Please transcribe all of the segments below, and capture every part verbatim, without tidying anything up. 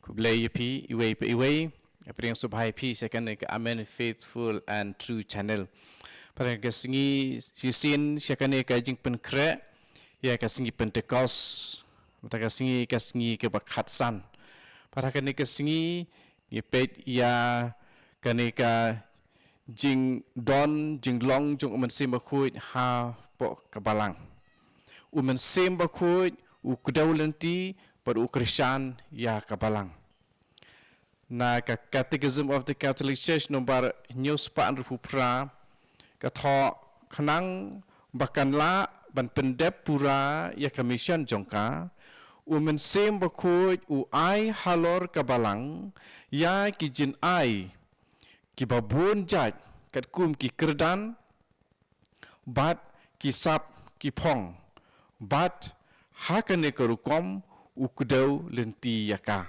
Khublei ïa phi iwei pa iwei. Ïa phi ïa sngewbha ïa phi sha kane ka Amen Faithful and True Channel. Para ka sngi shisien sha kane ka jingpynkhreh ïa ka sngi Pentecost. Mynta ka sngi ka sngi kaba khatsan. Para kane ka sngi ngi peit ïa kane ka jingdon jinglong jong u Mynsiem Bakhuid hapoh ka balang. U Mynsiem Bakhuid u kdew lynti bad u kyrshan ïa ka balang. Na ka Catechism of the Catholic Church nombar hynñiew spah hynriewphew phra ka thoh, khnang ba kan lah ban pyndep pura ïa ka mission jong ka, u Mynsiem Bakhuid u ai halor ka balang ïa ki jingai kiba bun jait katkum ki kyrdan bad ki sap ki phong, bad ha kane ka rukom u kdew lynti ïa ka.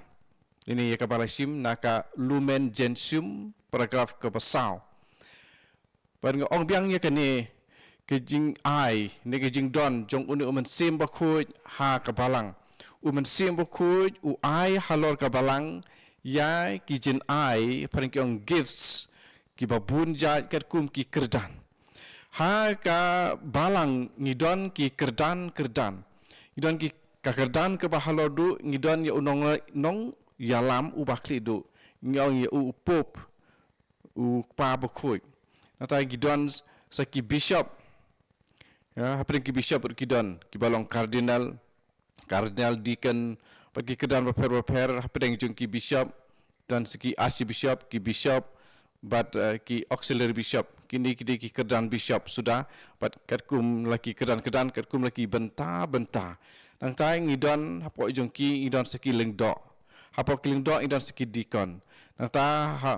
Ine ïa kaba la shim na ka Lumen Gentium, paragraph kaba saw. Bad nga ong biang ïa kane ka jingai ne ka jingdon jong une u Mynsiem Bakhuid ha ka balang. U Mynsiem Bakhuid u ai halor ka balang ïa ki jingai, phareng ki ong gifts, kiba bun jait katkum ki kyrdan. Ha ka balang ngi don ki kyrdan kyrdan. Ngi don ki, ka kyrdan kaba halor duh ngi don ïa u nong, nongïalam uba khlieh duh. Ngi ong ïa u, u Pope, u Kpa Bakhuid. Nangta ngi don sa ki bishop. Ïa, hapdeng ki bishop ruh ki don kiba long cardinal, cardinal deacon, bad ki kyrdan bapher bapher hapdeng jong ki bishop, don sa ki archbishop, ki bishop, bad, eh, ki auxiliary bishop. Kine ki dei ki kyrdan bishop suda, bad katkum la ki kyrdan kyrdan, katkum la ki bynta bynta. Nangta ngi don hapoh jong ki, ngi don sa ki lyngdoh. Hapoh ki lyngdoh ngi don sa ki deacon. Nangta ha,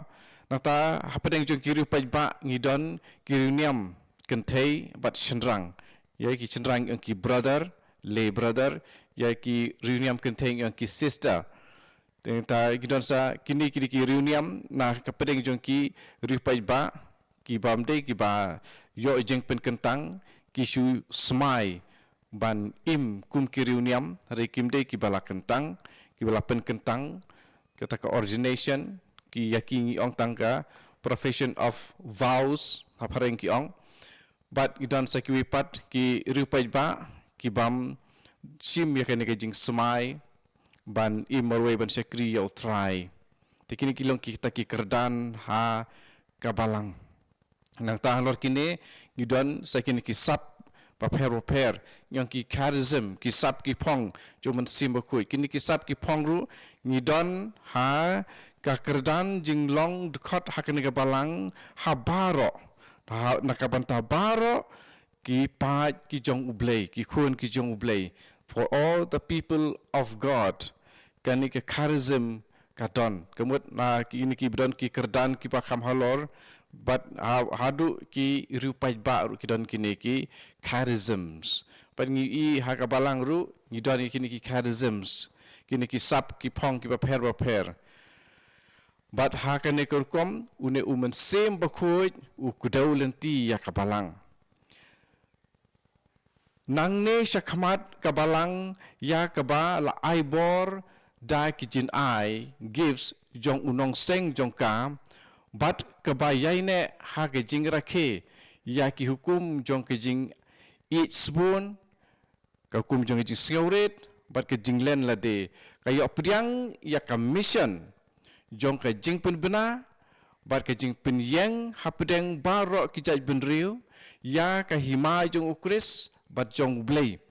nangta hapdeng jong ki riewpaidbah ngi don ki riewniam kynthei bad shynrang. Ïa ki shynrang ngi ong ki brother, lay brother, ïa ki riewniam kynthei ngi ong ki sister. Te nangta ngi don sa kine ki dei ki riewniam na ka pdeng jong ki riewpaidbah kibym dei kiba ïoh jingpynkyntang, ki shu smai ban im kum ki riewniam, hynrei kim dei kiba la kyntang, kiba la pynkyntang, kata ka ordination, ki ïa ki ngi ong tang ka profession of vows, ha phareng ki ong. Bad ngi don sa kiwei pat ki riewpaidbah kibym shim ïa kane ka jingsmai ban im marwei ban shakri ïa U Trai. Te kine ki long kita ki kyrdan ha ka balang. Nangta halor kine ngi don sa kine ki sap bapher bapher, ngi ong ki charism, ki sap ki phong jong u Mynsiem Bakhuid. Kine ki sap ki phong ruh ngi don ha ka kyrdan jinglong dkhot ha kane ka balang ha baroh. Ha, na ka bynta baroh ki paid ki jong U Blei, ki khun ki jong U Blei. For all the people of God. Kane ka charism ka don. Ka mut na kine ki ba don ki kyrdan kiba kham halor, bad ha, haduh ki riewpaidbah ruh ki don kine ki charisms. Bad ngi i ha ka balang ruh ngi don kine ki charisms. Kine ki sap ki phong kiba pher bapher. Bad ha kane ka rukom une u Mynsiem Bakhuid u kdew lynti ïa ka balang. Nangne shakhmat ka balang ïa kaba la ai bor da ki jingai, gifts, jong u nongseng jong ka, bad kaba ïaineh ha ka jingrakhe ïa ki hukum jong ka jingïeit sbun, ka hukum jong ka jingsngewrit, bad ka jinglen lade, ka ïoh pdiang ïa ka mission jong ka jingpynbna bad ka jingpynïeng hapdeng baroh ki jaitbynriew ïa ka hima jong U Khrist bad jong U Blei.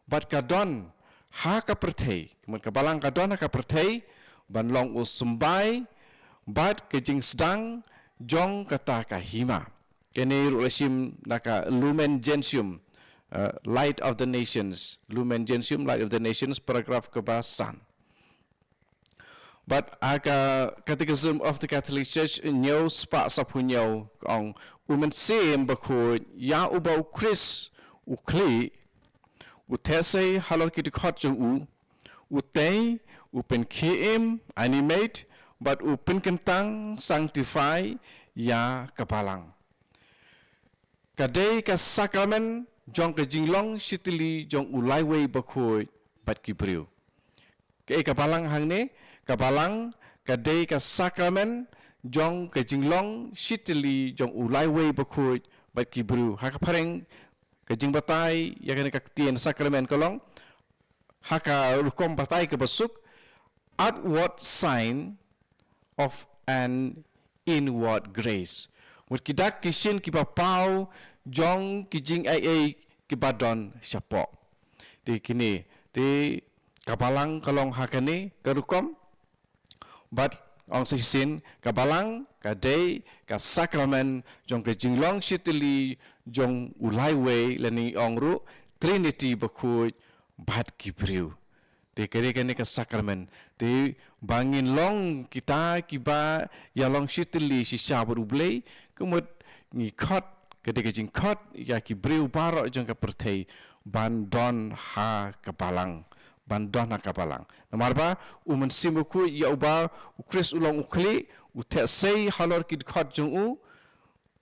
Bad ka don ha ka pyrthei, ka mut ka balang ka don ha ka pyrthei ban long u symbai bad ka jingsdang jong kata ka hima. Kane ruh la shim na ka Lumen Gentium, uh, Light of the Nations, Lumen Gentium, Light of the Nations, paragraph kaba san. Bad ha ka Catechism of the Catholic Church hynñiew spah sawphew hynñiew ka ong, u Mynsiem Bakhuid ïa uba U Khrist u khlieh, u theh sei halor ki dkhot jong u, u tei, u pynkhie im, animate, bad u pynkyntang, sanctify, ïa ka balang. Ka dei ka sakramen jong ka jinglong shitylli jong u Laiwei Bakhuid bad ki briew. Kaei ka balang hangne? ka balang ka dei ka sakramen jong ka jinglong shitylli jong u laiwei bakhuid bad ki briew. Ha ka phareng ka jingbatai ïa kane ka ktien sakramen ka long, ha ka rukom batai kaba suk, outward sign of an inward grace. Mut ki dak ki shin kiba paw jong ki jingaiei kiba don shapoh. Te kine, te ka balang ka long ha kane ka rukom. Bad ong sa shisien, ka balang ka dei ka sakramen jong ka jinglong shitylli jong u laiwei, lane ong ruh Trinity bakhuid bad ki briew. Te ka dei kane ka sakramen. Te ba ngin long kita kiba ïalong shitylli shisha bad U Blei, ka mut ngi khot, ka dei ka jingkhot ïa ki briew baroh jong ka pyrthei ban don ha ka balang. Ban don ha ka balang. Namar ba u Mynsiem Bakhuid ïa uba u Khrist u long u khlieh, u theh sei halor ki dkhot jong u,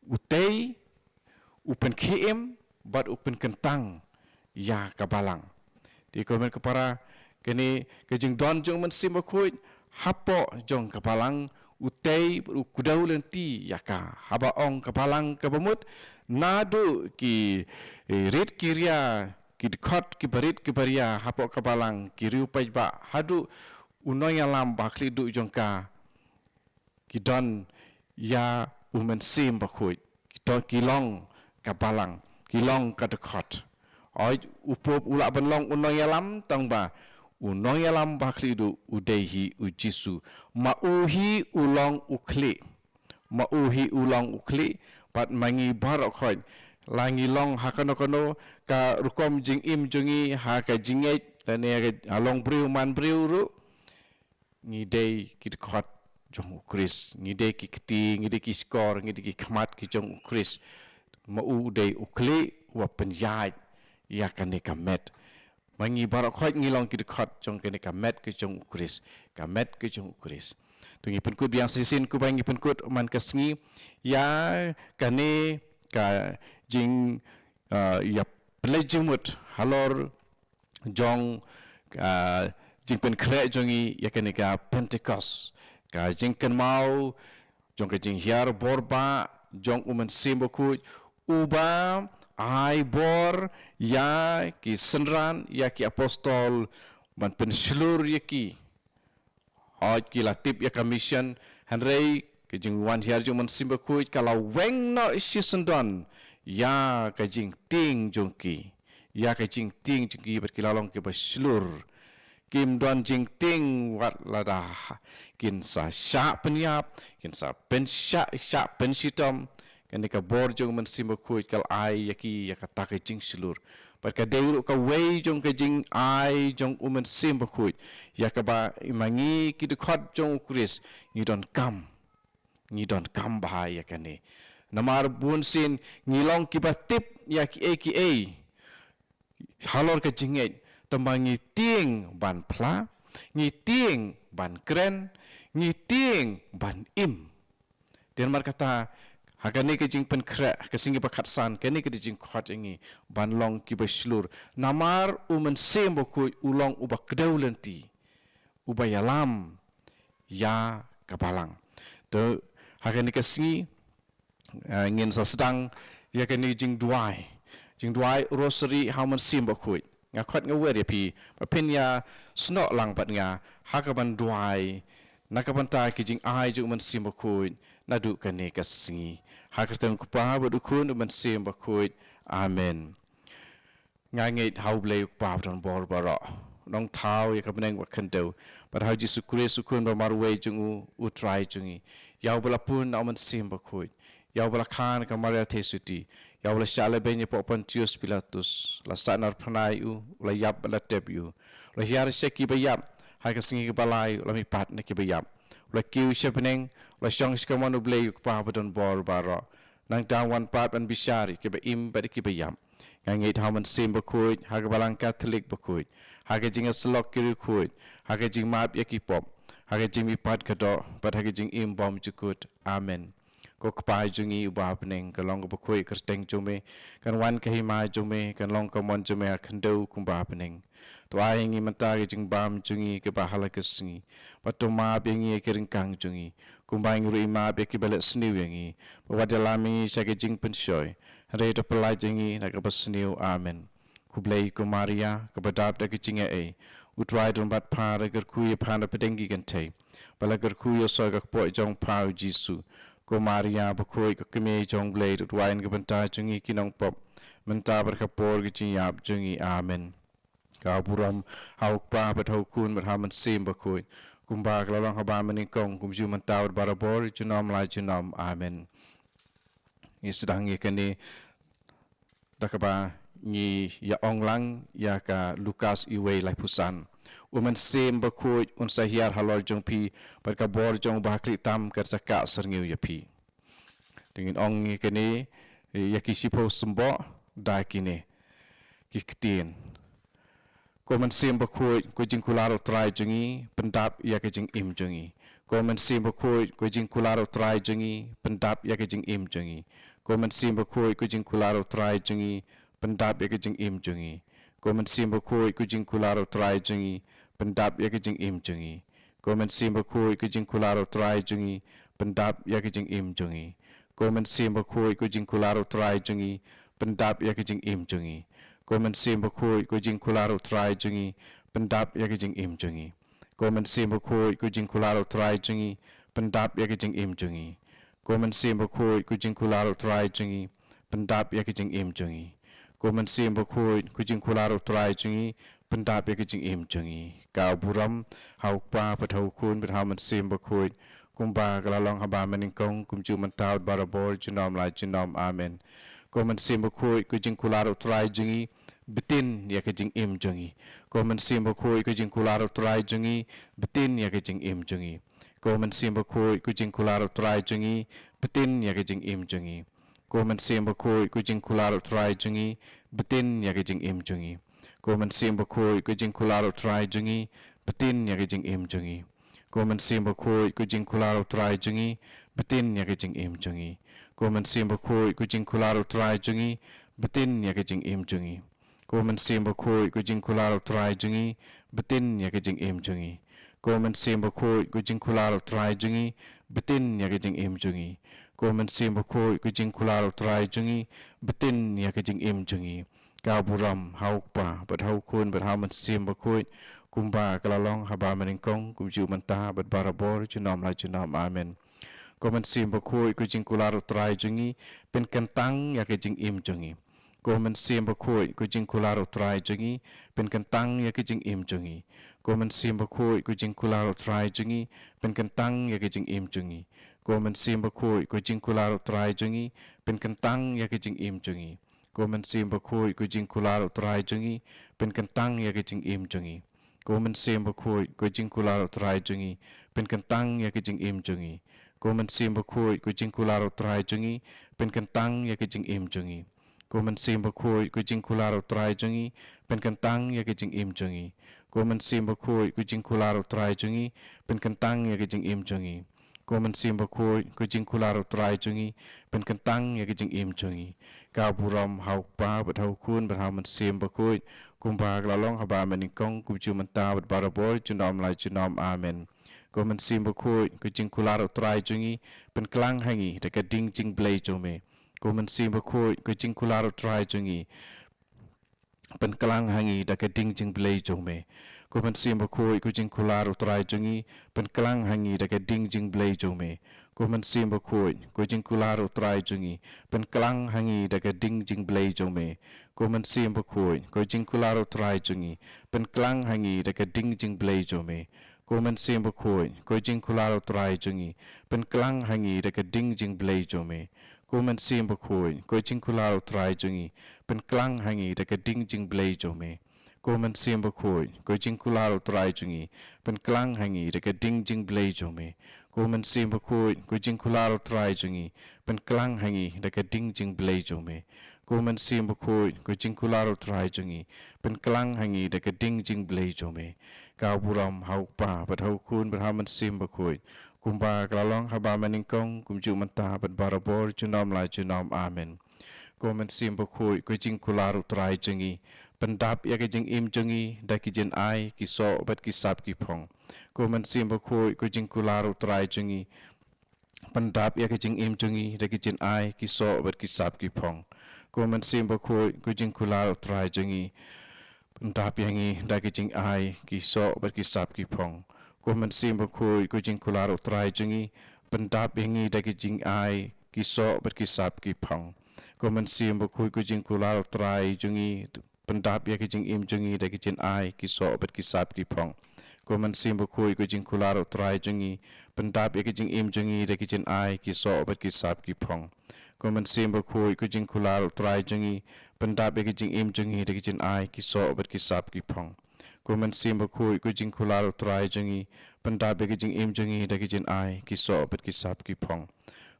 u tei, u pynkhie im bad u pynkyntang ïa ka balang. Te ko hynmen ko para, kane ka jingdon jong u Mynsiem Bakhuid hapoh jong ka balang, u tei bad u kdew lynti ïa ka. Haba ong ka balang kaba mut, naduh ki, eh, rit ki ria, ki dkhot kiba rit kiba ria hapoh ka balang, ki riew paidbah, haduh u nongïalam ba khlieh duh jong ka, ki don ïa u Mynsiem Bakhuid, ki to, ki long ka balang, ki long ka dkhot. Oi, u pop u lah ban long u nongïalam, tang ba u nongïalam ba khlieh duh u dei hi u Jisu. Ma u hi u long u khlieh. Ma u hi u long u khlieh, bad ma ngi baroh khoit, la ngi long ha kano kano ka rukom jingim jong ngi, ha ka jingngeit, lane ha ka, ha long briew man briew ruh, ngi dei ki dkhot jong u Khrist, ngi dei ki kti, ngi dei ki shkor, ngi dei ki khmat ki jong u Khrist. Ma u dei u khlieh uba pynïaid ïa kane ka met. Ma ngi baroh khoit ngi long ki dkhot jong kane ka met ki jong u Khrist, ka met ki jong u Khrist. To ngi pynkut biang shisien, kumba ngi pynkut man ka sngi, ïa kane ka jing, ah, ïa pynleit jingmut halor jong, ah, jingpynkhreh jong ngi ïa kane ka Pentecost, ka jingkynmaw jong ka jinghiar bor bah jong u Mynsiem Bakhuid, uba ai bor ïa ki synran, ïa ki apostol, ban pynshlur ïa ki. Hooid, ki la tip ïa ka mission, hynrei ka jingwan hiar jong u Mynsiem Bakhuid ka la weng noh shisyndon ïa ka jingtieng jong ki. Ïa ka jingtieng jong ki, bad ki la long kiba shlur. Kim don jingtieng wat lada kin sa shah pynïap, kin sa pynshah, shah pynshitom. Kane ka bor jong u Mynsiem Bakhuid ka la ai ïa ki ïa kata ka jingshlur. Bad ka dei ruh kawei jong ka jingai jong u Mynsiem Bakhuid, ïa kaba ma ngi ki dkhot jong u Khrist ngi donkam. Ngi donkam bha ïa kane. Namar bunsien ngi long kiba tip ïa kiei kiei halor ka jingngeit, tangba ngi tieng ban phla, ngi tieng ban kren, ngi tieng ban im. Te namar kata, ha kane ka jingpynkhreh, ka sngi ba khatsan, kane ka dei jingkhot ïa ngi ban long kiba shlur. Namar u Mynsiem Bakhuid u long uba kdew lynti, uba ïalam ïa ka balang. To, ha kane ka sngi, ah, ngin sa sdang ïa kane jingduwai. Jingduwai Rosary ha u Mynsiem Bakhuid. Nga khot nga wer ïa phi ba phin ïa snoh lang bad nga ha kaban duwai na ka bynta ki jingai jong u Mynsiem Bakhuid naduh kane ka sngi. Ha ka kyrteng u Kpa bad u Khun u Mynsiem Bakhuid. Amen. Nga ngeit ha u Blei u Kpa badonbor baroh, u nongthaw ïa ka bneng bad khyndew, bad ha u Jisu Khrist u Khun ba marwei jong u, u Trai jong ngi, ïa uba la pun na u Mynsiem Bakhuid, ïa uba la kha na ka Maria Theisotti, ïa uba la shah lehbeiñ hapoh Pontius Pilatus, la sahnarphna ïa u, u la ïap bad la tep ïa u, u la hiar sha ki baïap ha ka sngi kaba lai, u la mihpat na ki baïap, u la kiew sha bneng, u la shong sha kamon u Blei u Kpa badonbor baroh. Nangta un wan pat ban bishar ïa kiba im bad ïa kiba ïap. Nga ngeit ha u Mynsiem Bakhuid, ha ka Balang Katholik bakhuid, ha ka jingïasyllok ki riewkhuid, ha ka jingmap ïa ki pop, ha ka jingmihpat ka doh, bad ha ka jingim bymjukut. Amen. Ko Kpa jong ngi uba ha bneng, kan long kaba khuid ka kyrteng jong me, kan wan ka hima jong me, kan long ka mon jong me ha khyndew kumba ha bneng. To ai ïa ngi mynta ka jingbam jong ngi kaba ha la ka sngi. Bad to map ïa ngi ïa ki ryngkang jong ngi, kumba ngi ruh ngi map ïa kiba leh sniew ïa ngi. Bad wat ïalam ïa ngi sha ka jingpynshoi, hynrei to pyllait ïa ngi na kaba sniew. Amen. Khublei ko Maria, kaba dap da ka jingaiei, U Trai u don bad pha, la kyrkhu ïa pha na pdeng ki kynthei, bad la kyrkhu ïa u soi ka kpoh jong pha U Jisu. Ko Maria bakhuid, ko Kmie jong U Blei, to duwai ïa ngi ka bynta jong ngi ki nongpop, mynta bad ka por ka jingïap jong ngi. Amen. Ka burom ha U Kpa bad ha U Khun bad ha U Mynsiem Bakhuid, kumba ka la long haba mynnyngkong, kumjuh mynta bad barabor, junom la junom. Amen. Ngi sdang ïa kane da kaba ngi ïa ong lang ïa ka Lukas uwei laiphew san. U Mynsiem Bakhuid un sa hiar halor jong phi, bad ka bor jong u bahakhlieh tam kan sa kah syrngiew ïa phi. Te ngin ong ïa kane, ïa ki shiphew symboh da kine ki ktien. Ko Mynsiem Bakhuid, ko jingkular U Trai jong ngi, pyndap ïa ka jingim jong ngi. Ko Mynsiem Bakhuid, ko jingkular U Trai jong ngi, pyndap ïa ka jingim jong ngi. Ko Mynsiem Bakhuid, ko jingkular U Trai jong ngi, pyndap ïa ka jingim jong ngi. Ko Mynsiem Bakhuid, ko jingkular U Trai jong ngi, pyndap ïa ka jingim jong ngi. Ko Mynsiem Bakhuid, ko jingkular U Trai jong ngi, pyndap ïa ka jingim jong ngi. Ko Mynsiem Bakhuid, ko jingkular U Trai jong ngi, pyndap ïa ka jingim jong ngi. Ko Mynsiem Bakhuid, ko jingkular U Trai jong ngi, pyndap ïa ka jingim jong ngi. Ko Mynsiem Bakhuid, ko jingkular U Trai jong ngi, pyndap ïa ka jingim jong ngi. Ko Mynsiem Bakhuid, ko jingkular U Trai jong ngi, pyndap ïa ka jingim jong ngi. Ko Mynsiem Bakhuid, ko jingkular U Trai jong ngi, pyndap ïa ka jingim jong ngi. Ka burom ha U Kpa bad ha U Khun bad ha U Mynsiem Bakhuid, kumba ka la long haba mynnyngkong, kumjuh mynta bad barabor, junom la junom. Amen. Ko Mynsiem Bakhuid, ko jingkular U Trai jong ngi, btin ïa ka jingim jong ngi. Ko Mynsiem Bakhuid, ko jingkular U Trai jong ngi, btin ïa ka jingim jong ngi. Ko Mynsiem Bakhuid, ko jingkular U Trai jong ngi, btin ïa ka jingim jong ngi. Ko Mynsiem Bakhuid, ko jingkular U Trai jong ngi, btin ïa ka jingim jong ngi. Ko Mynsiem Bakhuid, ko jingkular U Trai jong ngi, btin ïa ka jingim jong ngi. Ko Mynsiem Bakhuid, ko jingkular U Trai jong ngi, btin ïa ka jingim jong ngi. Ko Mynsiem Bakhuid, ko jingkular U Trai jong ngi, btin ïa ka jingim jong ngi. Ko Mynsiem Bakhuid, ko jingkular U Trai jong ngi, btin ïa ka jingim jong ngi. Ko Mynsiem Bakhuid, ko jingkular U Trai jong ngi, btin ïa ka jingim jong ngi. Ko Mynsiem Bakhuid, ko jingkular U Trai jong ngi, btin ïa ka jingim jong ngi. Ka burom ha U Kpa bad ha U Khun bad ha U Mynsiem Bakhuid, kumba ka la long haba mynnyngkong, kumjuh mynta bad barabor, junom la junom. Amen. Ko Mynsiem Bakhuid, ko jingkular U Trai jong ngi, pynkyntang ïa ka jingim jong ngi. Ko Mynsiem Bakhuid, ko jingkular U Trai jong ngi, pynkyntang ïa ka jingim jong ngi. Ko Mynsiem Bakhuid, ko jingkular U Trai jong ngi, pynkyntang ïa ka jingim jong ngi. Ko Mynsiem Bakhuid, ko jingkular U Trai jong ngi, pynkyntang ïa ka jingim jong ngi. Ko Mynsiem Bakhuid, ko jingkular U Trai jong ngi, pynkyntang ïa ka jingim jong ngi. Ko Mynsiem Bakhuid, ko jingkular U Trai jong ngi, pynkyntang ïa ka jingim jong ngi. Ko Mynsiem Bakhuid, ko jingkular U Trai jong ngi, pynkyntang ïa ka jingim jong ngi. Ko Mynsiem Bakhuid, ko jingkular U Trai jong ngi, pynkyntang ïa ka jingim jong ngi. Ko Mynsiem Bakhuid, ko jingkular U Trai jong ngi, pynkyntang ïa ka jingim jong ngi. Ko Mynsiem Bakhuid, ko jingkular U Trai jong ngi, pynkyntang ïa ka jingim jong ngi. Ka burom ha U Kpa bad ha U Khun bad ha U Mynsiem Bakhuid, kumba ka la long haba mynnyngkong, kumjuh mynta bad barabor, junom la junom. Amen. Ko Mynsiem Bakhuid, ko jingkular U Trai jong ngi, pynklang ha ngi da ka ding jingblei jong me. Ko Mynsiem Bakhuid, ko jingkular U Trai jong ngi, pynklang ha ngi da ka ding jingblei jong me. Ko Mynsiem Bakhuid, ko jingkular U Trai jong ngi, pynklang ha ngi da ka ding jingblei jong me. Ko Mynsiem Bakhuid, ko jingkular U Trai jong ngi, pynklang ha ngi da ka ding jingblei jong me. Ko Mynsiem Bakhuid, ko jingkular U Trai jong ngi, pynklang ha ngi da ka ding jingblei jong me. Ko Mynsiem Bakhuid, ko jingkular U Trai jong ngi, pynklang ha ngi da ka ding jingblei jong me. Ko Mynsiem Bakhuid, ko jingkular U Trai jong ngi, pynklang ha ngi da ka ding jingblei jong me. Ko Mynsiem Bakhuid, ko jingkular U Trai jong ngi, pynklang ha ngi da ka ding jingblei jong me. Ko Mynsiem Bakhuid, ko jingkular U Trai jong ngi, pynklang ha ngi da ka ding jingblei jong me. Ko Mynsiem Bakhuid, ko jingkular U Trai jong ngi, pynklang ha ngi da ka ding jingblei jong me. Ka burom ha U Kpa bad ha U Khun bad ha U Mynsiem Bakhuid, kumba ka la long haba mynnyngkong, kumjuh mynta bad barabor, junom la junom. Amen. Ko Mynsiem Bakhuid, ko jingkular U Trai jong ngi, pyndap ïa ka jingim jong ngi da ki jingai, ki soh bad ki sap ki phong. Ko Mynsiem Bakhuid, ko jingkular U Trai jong ngi, pyndap ïa ka jingim jong ngi da ki jingai, ki soh bad ki sap ki phong. Ko Mynsiem Bakhuid, ko jingkular U Trai jong ngi, pyndap ïa ngi da ki jingai, ki soh bad ki sap ki phong. Ko Mynsiem Bakhuid, ko jingkular U Trai jong ngi, pyndap ïa ngi da ki jingai, ki soh bad ki sap ki phong. Ko Mynsiem Bakhuid, ko jingkular U Trai jong ngi, pyndap ïa ka jingim jong ngi da ki jingai, ki soh bad ki sap ki phong. Ko Mynsiem Bakhuid, ko jingkular U Trai jong ngi, pyndap ïa ka jingim jong ngi da ki jingai, ki soh bad ki sap ki phong. Ko Mynsiem Bakhuid, ko jingkular U Trai jong ngi, pyndap ïa ka jingim jong ngi da ki jingai, ki soh bad ki sap ki phong. Ko Mynsiem Bakhuid, ko jingkular U Trai jong ngi, pyndap ïa ka jingim jong ngi da ki jingai, ki soh bad ki sap ki phong.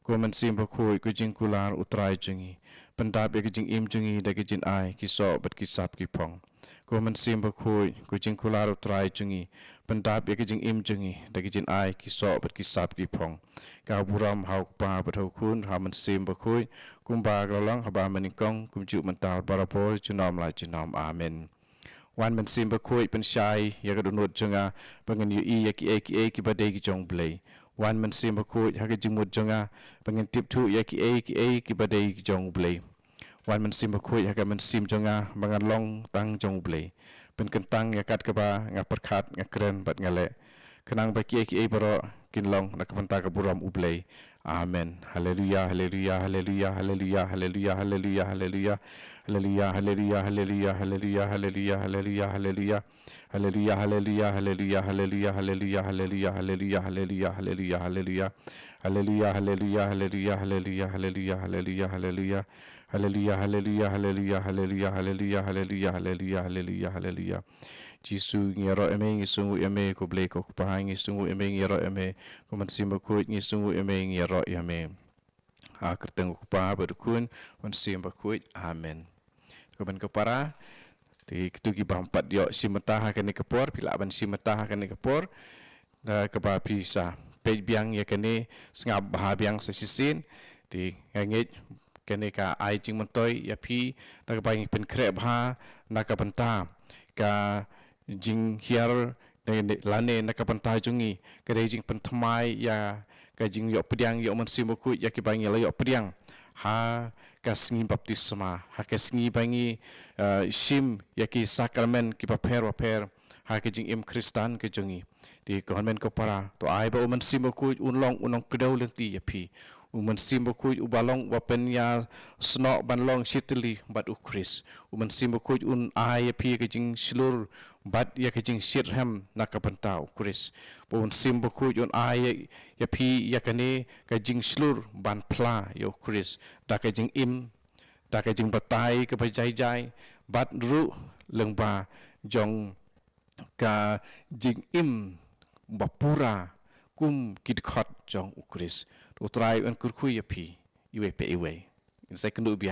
Ko Mynsiem Bakhuid, ko jingkular U Trai jong ngi, pyndap ïa ka jingim jong ngi da ki jingai, ki soh bad ki sap ki phong. Ko Mynsiem Bakhuid, ko jingkular U Trai jong ngi, pyndap ïa ka jingim jong ngi da ki jingai, ki soh bad ki sap ki phong. Ka burom ha U Kpa bad ha U Khun, ha U Mynsiem Bakhuid, kumba ka la long haba mynnyngkong, kumjuh mynta bad barabor, junom la junom. Amen. Wan Mynsiem Bakhuid, pynshai ïa ka dohnud jong nga, ba ngan ïohi ïa kiei kiei kiba dei ki jong U Blei. Wan Mynsiem Bakhuid, ha ka jingmut jong nga, ba ngan tip thuh ïa kiei kiei kiba dei ki jong U Blei. Wan Mynsiem Bakhuid, ha ka mynsiem jong nga, ba ngan long tang jong U Blei. Pynkyntang ïa kat kaba nga pyrkhat, nga kren bad nga leh, khnang ba kiei kiei baroh kin long na ka bynta ka burom U Blei. Amen. Haleluia, haleluia, haleluia, haleluia, haleluia, haleluia, haleluia. Haleluia, haleluia, haleluia, haleluia, haleluia, haleluia, haleluia. Haleluia, haleluia, haleluia, haleluia, haleluia, haleluia, haleluia, haleluia. Haleluia, haleluia, haleluia, haleluia, haleluia, haleluia, haleluia. Haleluia, haleluia, haleluia, haleluia, haleluia, haleluia, haleluia, haleluia. Jisu, ngi ïaroh ïa me, ngi sngewnguh ïa me, ko Blei ko Kpa, ngi sngewnguh ïa me, ngi ïaroh ïa me, ko Mynsiem Bakhuid, ngi sngewnguh ïa me, ngi ïaroh ïa me. Ha ka kyrteng U Kpa bad U Khun, Mynsiem Bakhuid. Amen. Ko bynta ko para, te kito ki bym pat ïoh shim bynta ha kane ka por, phi lah ban shim bynta ha kane ka por. Da kaba phi sa peit biang ïa kane, sngap bha biang sa shisien. Te nga ngeit kane ka ai jingmyntoi ïa phi, da kaba ngi pynkhreh bha na ka bynta ka jinghiar, ne, ne, lane na ka bynta jong ngi, ka dei jingpynthymmai ïa ka jingïoh pdiang ïa U Mynsiem Bakhuid ïa kiba ngi la ïoh pdiang ha ka sngi baptisma, ha ka sngi ba ngi, eh, shim ïa ki sakramen kiba pher bapher ha ka jingim Khristan ka jong ngi. Te ko hynmen ko para, to ai ba U Mynsiem Bakhuid un long u nongkdew lynti ïa phi. U Mynsiem Bakhuid uba long uba pynïasnoh ban long shitylli bad U Khrist. U Mynsiem Bakhuid un ai ïa phi ka jingshlur bad ïa ka jingshitrhem na ka bynta U Khrist. Ba U Mynsiem Bakhuid un ai ïa, ïa phi ïa kane ka jingshlur ban phla ïa U Khrist da ka jingim, da ka jingbatai kaba jai jai, bad ruh lyngba jong ka jingim ba pura kum ki dkhot jong U Khrist. U Trai un kyrkhu ïa phi iwei pa iwei. Ngin sa ïakynduh biang.